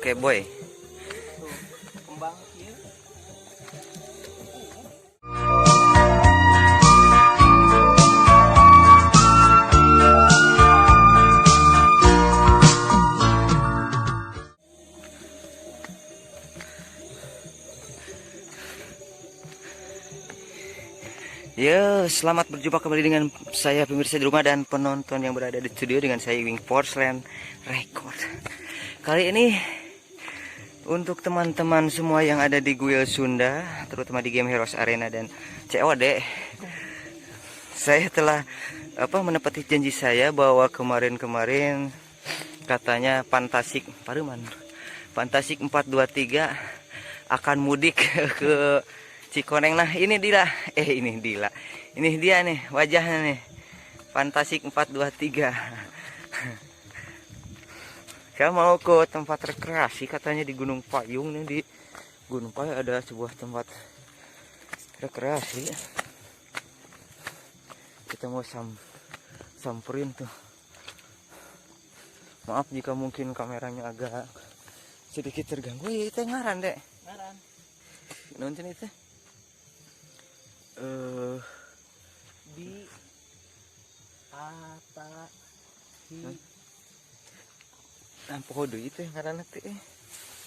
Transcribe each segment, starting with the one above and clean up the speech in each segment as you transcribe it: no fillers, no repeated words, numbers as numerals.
Oke, boy. Tuh, kembang ieu. Ya, selamat berjumpa kembali dengan saya pemirsa di rumah dan penonton yang berada di studio dengan saya Wing Porcelain Record. Kali ini untuk teman-teman semua yang ada di Guild Sunda, terutama di Game Heroes Arena dan COD, saya telah menepati janji saya bahwa kemarin-kemarin katanya Fantasik Paruman, Fantasik 423 akan mudik ke Cikoneng. Nah, ini dia. Ini dia. Ini dia nih wajahnya nih. Fantasik 423. Saya mau ke tempat rekreasi katanya di Gunung Payung nih, di Gunung Payung ada sebuah tempat rekreasi. Kita mau samperin tuh. Maaf jika mungkin kameranya agak sedikit terganggu. Itu ngaran, Dek. Ngaran. Nonton itu. Di ata hi. Nah, poho deui teh ngaranna teh.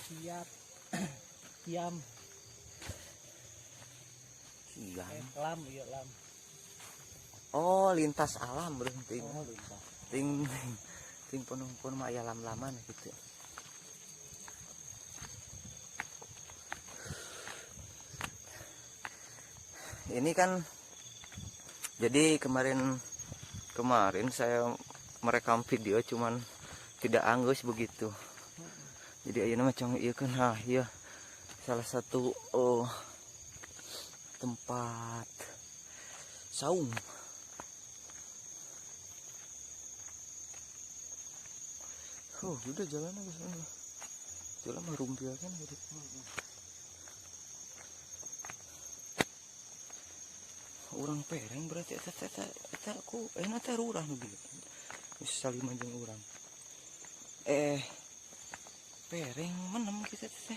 Siap. Kiam. Kiam. Lam, iya lam. Oh, lintas alam bro, ting. Oh, lintas. Ting ting penumpun mah aya lam-laman gitu. Ini kan jadi kemarin saya merekam video cuman tidak anggus begitu. Jadi ayeuna mah cong ieu kan, nah iya salah satu tempat saung. Oh, udah jalan aja sana. Jalan mah rumpia kan gitu. Urang pereng berarti eta eta eta aku enak teh urang nu gini. Geus salima jeung urang. Pereng menem kita teh.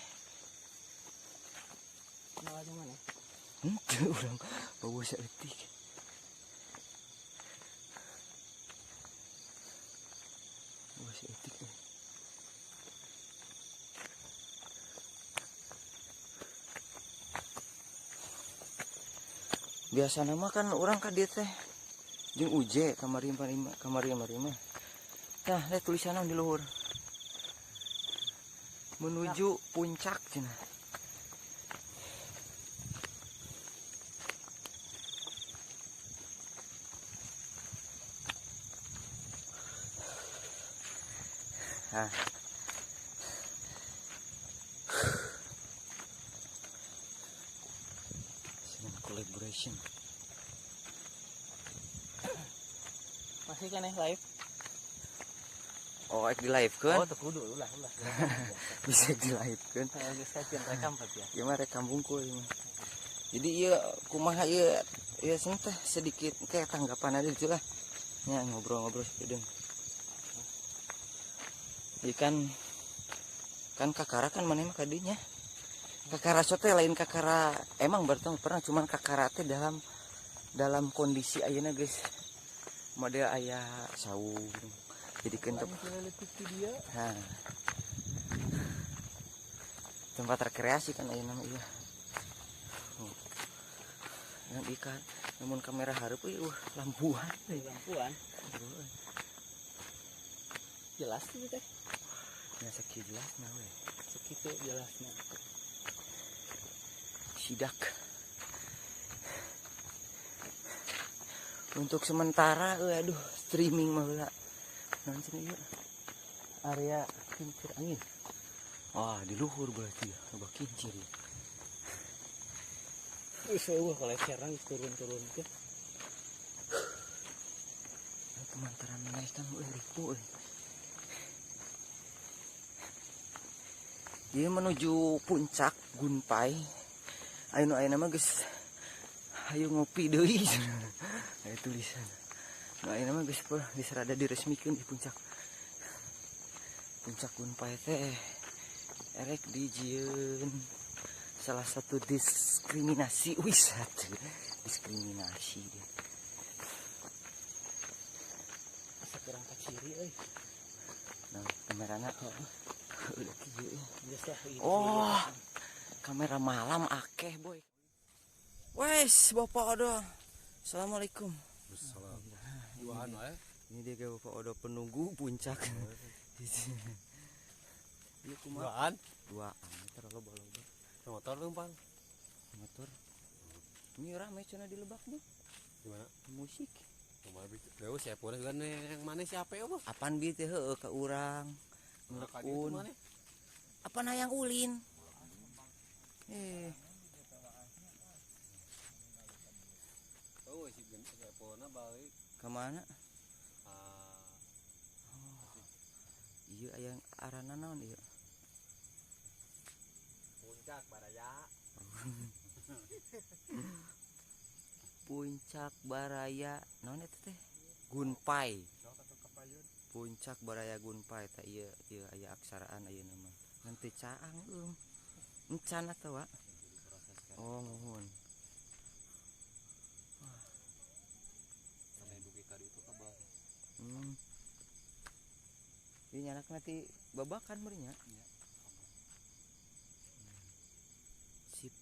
Kenal aja mana? Henteu urang bawa saeutik. Bawa saeutik teh. Biasa nama kan orang ka dieu teh jeung uje kamari kamari kamari mah. Tah, lihat tulisan di luhur. Menuju puncak cenah. Nah. Collaboration. Masih kan live? Oh, di live kan? Oh, tuh kudu ulah ulah. Bisa di live kan? Geus kajian rekam berarti ya. Ieu mah rekam bungkul ieu mah. Jadi ieu kumaha ieu ieu teh sedikit kayak tanggapan aja gitu lah. Ya ngobrol-ngobrol sekedeng. Jadi kan kakara kan maneh mah kadinya. Kakara teh lain kakara emang bertemu pernah cuman kakara teh dalam kondisi ayeuna guys. Model aya saung. Jadi kan nah, tempat rekreasi kan ayeuna mah ieu. Oh. Dan ikan namun kamera hareup euy lampuan. Lampuan. Jelas tuh teh. Ya sakieu jelasna we. Sakitu jelasna. Sidak. Untuk sementara aduh streaming mah heula. Naon cenah ieu? Area kincir angin. Wah, di luhur berarti ya, loba kincir ya. Wih, eueuh koleceran geus turun-turun teh. Kemantaran naik kan euy ripu euy. Ieu menuju puncak Gunpai. Ayo nu ayeuna mah geus hayu ngopi deui. Aya tulisan. Nu ayeuna mah geus geus rada diresmikeun di puncak. Puncak Gunpai teh Erek dijieun salah satu diskriminasi wisata. Diskriminasi. Asa kurang kaciri euy. Nah, kamerana udah kieu. Geus lah ieu. Oh, kamera malam akeh boy. Wes, Bapak Odo. Assalamualaikum. Duaan wae. Ini dia kayak Bapak Odo penunggu puncak. Iya kumaha? Duaan. Duaan terlalu loba-loba. Motor leumpang. Motor. Ini rame cenah di Lebak mah. Gimana? Musik. Kumaha bi? Deui siapa urang kan yang mana siapa ya, Bos? Apaan bi teh heueuh ka urang. Ngelekun. Apaan hayang ulin? Eh, Oh, si gen siapona balik. Ke mana? Ah, Iya aya arana naon ieu? Puncak Baraya. Puncak Baraya naon eta teh? Gunpai. Sok atuh ka payun. Puncak Baraya Gunpai tah ieu ieu aya aksaraan ayeuna mah. Ngan teu caang euy. Encan atawa? Oh, muhun. Sampai dugi ka ditu ka bawah. Ieu nyanakna ti babakan meureun nya. Iya. Sip.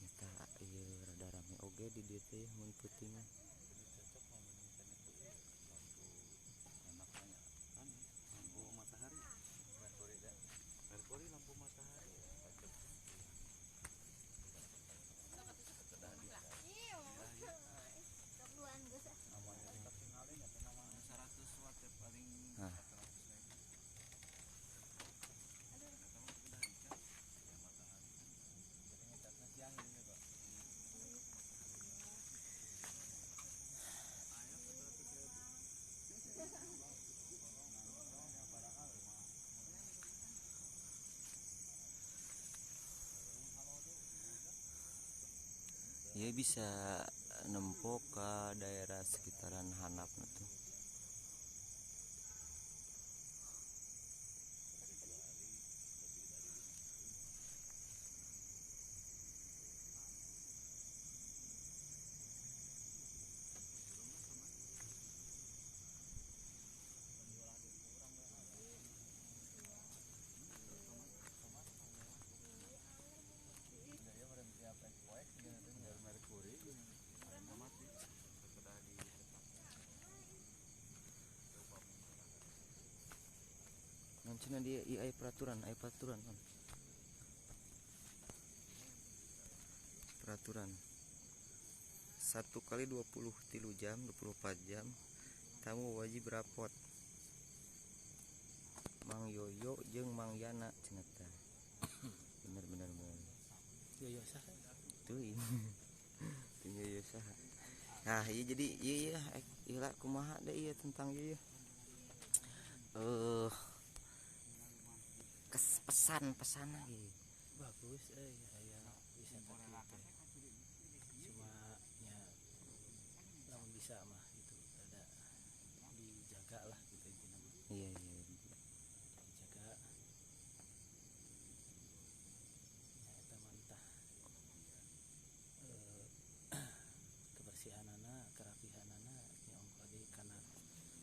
Eta ieu rada rame oge di dieu teh mun peuting mah. Cocok mah mun misalnya tuh lampu enak banyak kan lampu matahari. Merkuri dah. Merkuri lampu matahari. Nah. Ya bisa nempo ke daerah sekitaran Hanap tuh. Cenah dia ieu aya peraturan kan. Peraturan 1 kali 23 jam, 24 jam tamu wajib rapot. Mang Yoyo jeung Mang Yana cenah teh. Bener bener bener. Yoyo saha? Tuh ini. Tuh Yoyo saha. Nah, iya jadi iya iya ieu lah kumaha deh iya tentang ieu. Pesan-pesan lagi. Bagus aya wisata kieu teh. Cuma nya lamun bisa mah gitu ada dijaga lah gitu intinya mah. Iya iya. Dijaga. Ya eta mah entah kebersihanana, kerapihanana nya ongkoh deui kana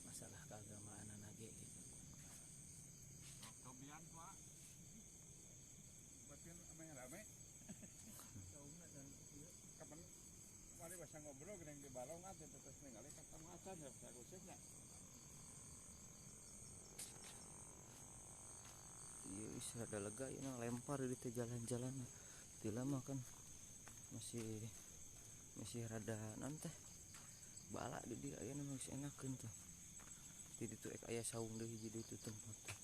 masalah keagamaanana ge gitu. Tobian Pak. Batin ame rame. Kapan mari bahasa ngobrol geuning di balong atuh terus ningali ketemu acan ya bagusnya. Iya, wis rada lega ieu nah, lempar di teh jalan-jalan. Teu lama kan masih masih rada naon teh. Bala di dieu ayeuna mah geus enakeun tuh. Di ditu ek aya saung deui hiji deui tuh tempat tuh.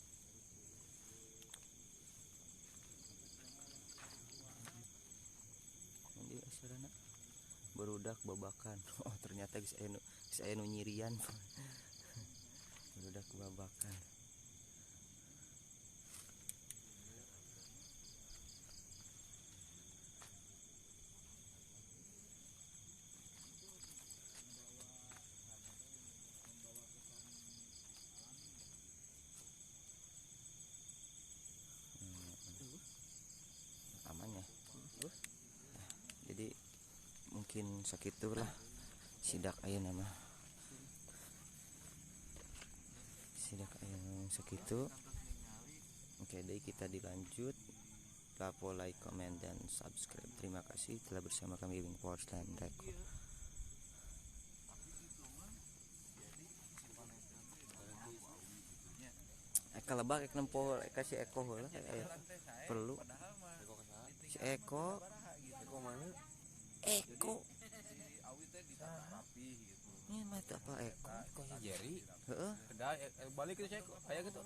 Di asarana barudak babakan. Oh, ternyata geus aya nu nyirian. Barudak babakan. Mungkin sakitulah sidak ayeuna mah. Sidak ayeuna sakitu. Oke deh, kita dilanjut. Lapo, like, comment, dan subscribe. Terima kasih telah bersama kami Wing Porcelain Record. Eka lebak, ek nempo, eka si Eko heula, perlu. Si Eko. Eko mana? Eko. Ini mah apa Eko? Eko si Jerry. Heeh. Balik itu si Eko, aya gitu.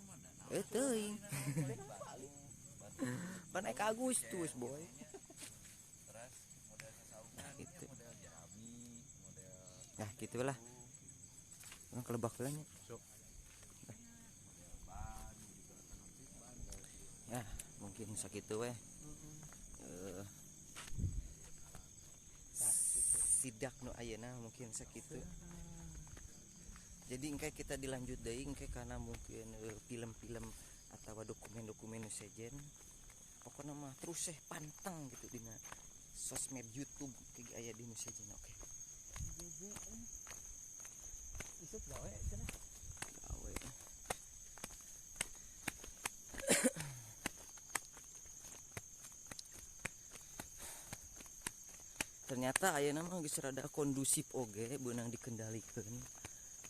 Teuing. Pan Eka Agustus, boy. Nah, gitu. Nah, gitulah. Urang kelebak heula nya. Ya, mungkin sakitu weh. Sidak nu ayeuna mungkin sakitu. Jadi engke kita dilanjut deui engke karena mungkin film-film atau dokumen-dokumen nu sejen. Pokoknya mah terus seh panteng gitu dina sosmed YouTube kayak aya di nu sejen, oke. Isuk gawe cenah. Gawe. Ternyata ayeuna mah geus rada kondusif oge beunang dikendalikeun.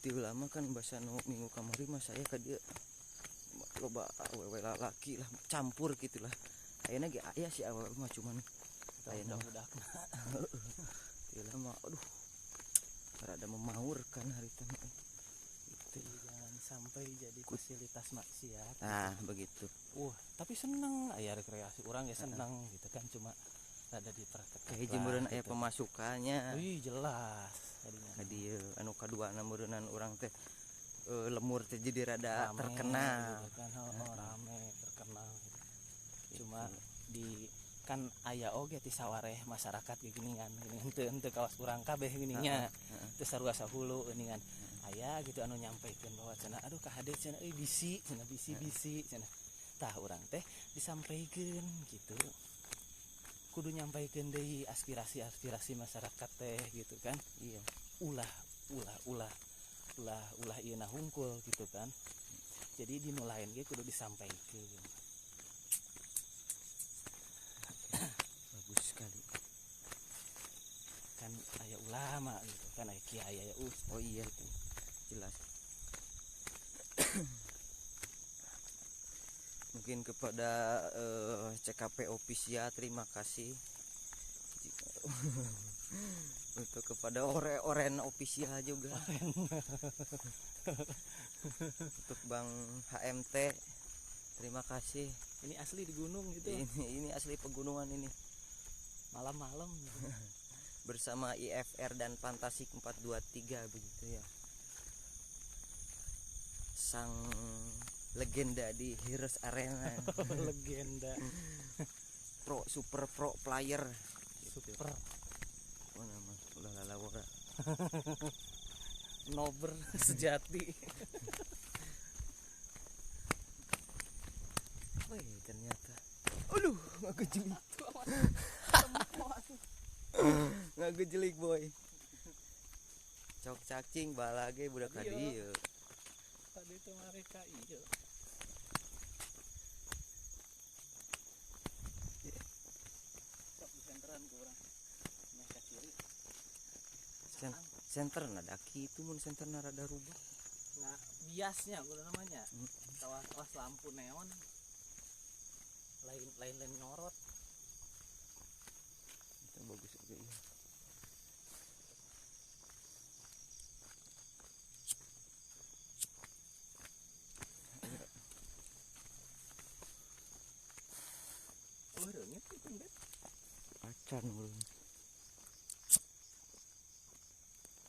Ti lama kan basa nu minggu kamari mah saya ka dieu loba awewe lalaki lah campur gitulah. Ayeuna ge aya si awewe mah cuman ayeuna budakna. Ti lama aduh rada memaurkan harita mah. Gitu. Jangan sampai jadi fasilitas maksiat. Nah, begitu. Tapi seneng aya rekreasi urang ya seneng gitu kan, cuma rada diperketat. Kayak jemuran aya gitu. Pemasukannya. Wih, jelas tadinya. Ka dieu anu kaduana meureunnan urang teh lemur teh jadi rada rame, terkenal gitu kan. Oh, rame terkenal gitu. Cuma di kan aya oge ti sawareh masyarakat ge geuningan geuning henteu kawas urang kabeh geuning nya. Teu sarua sahulu geuningan. Aya gitu anu nyampikeun bahwa cenah aduh ka hade cenah euy bisi cenah bisi cenah. Tah urang teh disampaikan gitu. Kudu nyampaikan deui aspirasi-aspirasi masyarakat teh gitu kan. Iya. Ulah ulah ulah ulah ulah ieu na hungkul gitu kan. Jadi di nu lain ge kudu disampaikan. Bagus sekali. Kan aya ulama gitu kan, aya kiai, aya ustaz. Oh iya itu. Jelas. Mungkin kepada CKP Official terima kasih. Untuk kepada Oren Official juga. Untuk Bang HMT terima kasih. Ini asli di gunung gitu. Ini asli pegunungan ini. Malam-malam gitu. Bersama IFR dan Fantasik 423 begitu ya. Sang legenda di Heroes Arena. Legenda. Pro super pro player. Gitu. Super. Oh nama ulah lalawara. Nober sejati. Wih, ternyata. Aduh, ngagejelik. Ngagejelik, boy. Cok cacing balage budak ka dieu. Tadi itu mereka iya. Sok di senteran ku urang. Meh ka ciri. Senter na daki itu mun senter na rada rubah. Nah, biasnya kudu namanya. Kawas lampu neon. Lain lain nyorot. Itu bagus juga ya. Oh, reungit itu bet. Acan urang.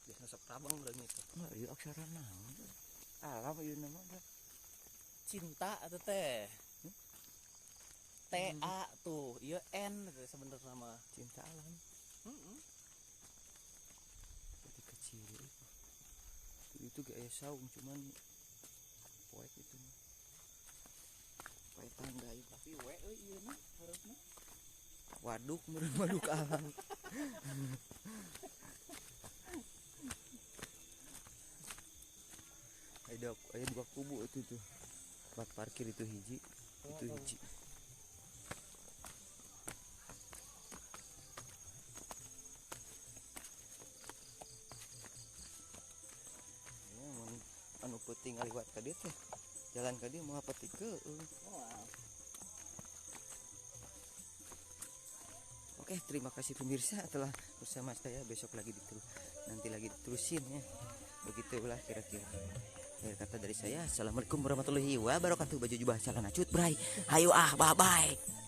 Biasa sok rabang reungit. Nah, ieu aksara naon? Alam ieu nama da. Cinta atuh teh. T A tuh, ieu N sebenarnya mah. Cinta alam. Heeh. Jadi kecil itu. Itu gak aya saung cuman poek itu mah. Poek tangga ieu. Tapi we euy ieu mah harusna. Waduk meureun waduk alam. Ada dua kubu itu tuh. Tempat parkir itu hiji, itu hiji. Ya, mun anu peuting ngaliwat ka dieu teh. Jalan ka dieu moal peuting keueung. Oke, terima kasih pemirsa telah bersama saya. Besok lagi nanti lagi diterusin ya. Begitulah kira-kira. Akhir kata dari saya, assalamualaikum warahmatullahi wabarakatuh. Baju jubah celana cut bray. Hayu ah, bye bye.